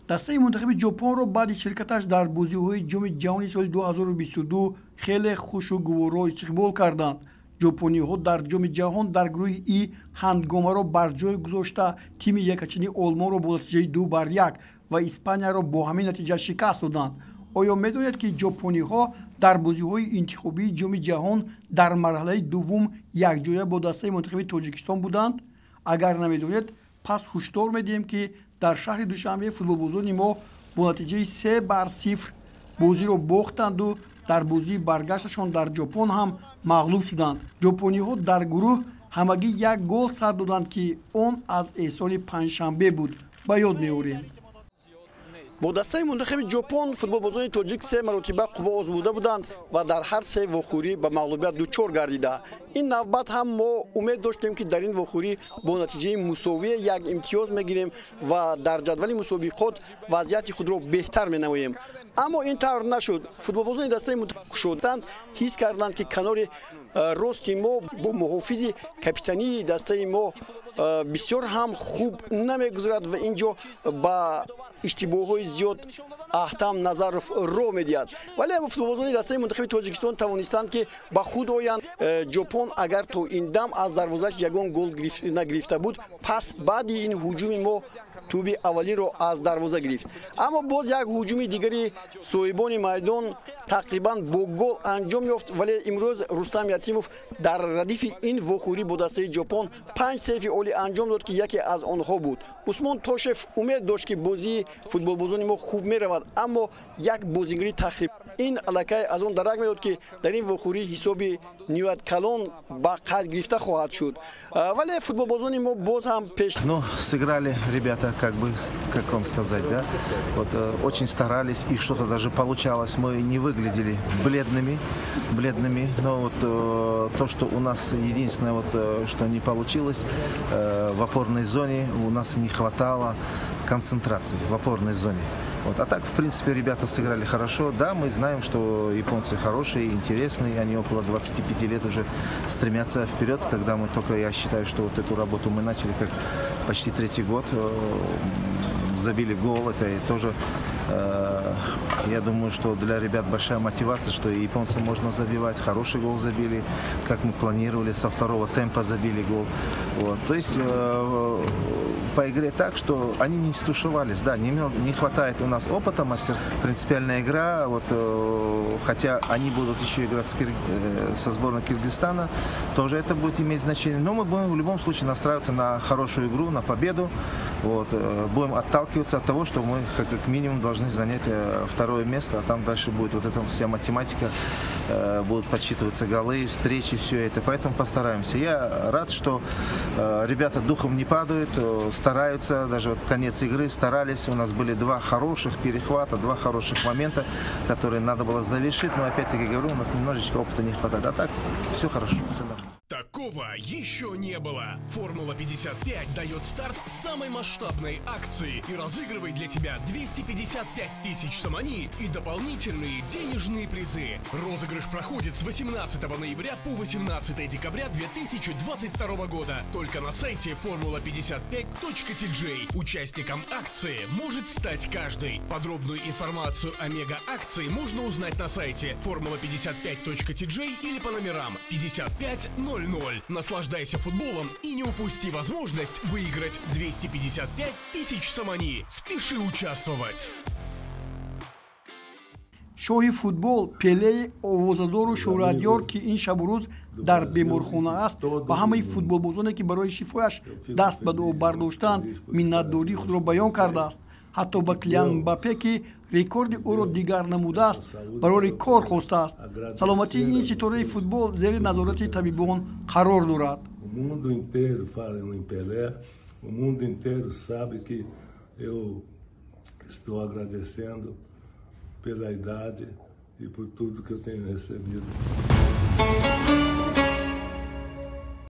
Дастаи мунтахаби Ҷопонро баъди ширкаташ дар бозиҳои Ҷоми ҷаҳони соли 2022 хеле хушу гуворо истиқбол карданд. Ҷопониҳо дар Ҷоми ҷаҳон дар гурӯҳи И ҳангомаро бар ҷой гузошта, тими якачини Олмонро бо натиҷаи 2-1 ва Испанияро бо ҳамин натиҷа шикаст доданд. Оё медонед, ки ҷопониҳо дар бозиҳои интихобии Ҷоми ҷаҳон дар марҳалаи дуввум якҷоя бо дастаи мунтахаби Тоҷикистон буданд? Агар намедонед, пас ҳушдор медиҳем, ки дар шаҳри Душанбе футболбозони мо бо натиҷаи 3-0 бозиро бохтанду дар бозии баргашташон дар Ҷопон ҳам мағлуб шуданд. Ҷопониҳо дар гурӯҳ ҳамагӣ як гол сар доданд, ки он аз Эҳсони Панҷшанбе буд. Ба ёд меорем. Бо дастаи мунтахаби Ҷопон футболбозони тоҷик се маротиба қувва озмуда буданд ва дар ҳар се вохӯрӣ ба мағлубият дучор гардида. Ин навбат ҳам мо умед доштем, ки дар ин вохӯрӣ бо натиҷаи мусовие як имтиёз мегирем ва дар ҷадвали мусобиқот вазъияти худро беҳтар менамоем, аммо ин тавр нашуд. Футболбозони дастаи шуданд ҳис карданд, ки канори рости мо бо муҳофизи капитании дастаи мо бисёр ҳам хуб намегузарад ва ин ҷо ба иштибоҳҳои зиёд Аҳтам Назаров роҳ медиҳад. Вале футболбозони дастаи мунтахаби Тоҷикистон тавонистанд, ки ба худ оянд. Ҷопон агар то ин дам аз дарвозааш ягон гол нагирифта буд, пас баъди ин ҳуҷуми мо тӯби аввалинро аз дарвоза гирифт. Аммо боз як ҳуҷуми дигари соҳибони майдон тақрибан бо гол анҷом ёфт, вале имрӯз Рустам Ятимов дар радифи ин вохӯрӣ бо дастаи Ҷопон панҷ сейфи олӣ анҷом дод, ки яке аз онҳо буд. Усмон Тошев умед дошт, ки бозии футболбозони мо хуб меравад, аммо як бозигари тахриб ин аллакай аз он дарак медод, ки дар ин вохӯрӣ ҳисоби ниҳоят калон ба қайд гирифта хоҳад шуд, вале футболбозони мо боз ҳам пеш Ну, сыграли ребята, как бы, как вам сказать, да, вот очень старались, и что-то даже получалось. Мы не выглядели бледными, бледными, но вот то, что у нас единственное, вот, что не получилось, в опорной зоне у нас не хватало концентрации в опорной зоне. Вот. А так, в принципе, ребята сыграли хорошо. Да, мы знаем, что японцы хорошие, интересные. Они около 25 лет уже стремятся вперед. Когда мы только, я считаю, что вот эту работу мы начали как почти третий год, забили гол. Это и тоже, я думаю, что для ребят большая мотивация, что и японцам можно забивать. Хороший гол забили, как мы планировали, со второго темпа забили гол. Вот. То есть по игре так, что они не стушевались. Да, немного не хватает у нас опыта, мастер, принципиальная игра. Вот, хотя они будут еще играть со сборной Киргизстана, тоже это будет иметь значение. Но мы будем в любом случае настраиваться на хорошую игру, на победу. Вот, будем отталкиваться от того, что мы как минимум должны занять второе место, а там дальше будет вот эта вся математика, будут подсчитываться голы, встречи, все это. Поэтому постараемся. Я рад, что ребята духом не падают, стараются, даже вот конец игры старались. У нас были два хороших перехвата, два хороших момента, которые надо было завершить. Но опять-таки говорю, у нас немножечко опыта не хватает. А так все хорошо, все нормально. Такого еще не было. Формула 55 дает старт самой масштабной акции и разыгрывает для тебя 255 тысяч сомони и дополнительные денежные призы. Розыгрыш проходит с 18 ноября по 18 декабря 2022 года. Только на сайте formula55.tj. Участником акции может стать каждый. Подробную информацию о мега-акции можно узнать на сайте formula55.tj или по номерам 5500. Наслаждайся футболом и не упусти возможность выиграть 255 тысяч сомони. Спеши участвовать! Шоҳи футбол Пелеи овозадору шӯҳратёр, ки ин шабу рӯз дар беморхона аст, ба ҳамаи футболбозоне, ки барои шифояш даст ба дуо бардоштанд, миннатдории худро баён кардааст. Ҳатто ба Килиан Мбаппе, ки рекорди ӯро дигар намудааст, барори кор хостааст. Саломатии ин ситораи футбол зери назорати табибон қарор дорад. O mundo inteiro fala em Pelé, o mundo inteiro sabe que eu estou agradecendo pela idade e por tudo que eu tenho recebido.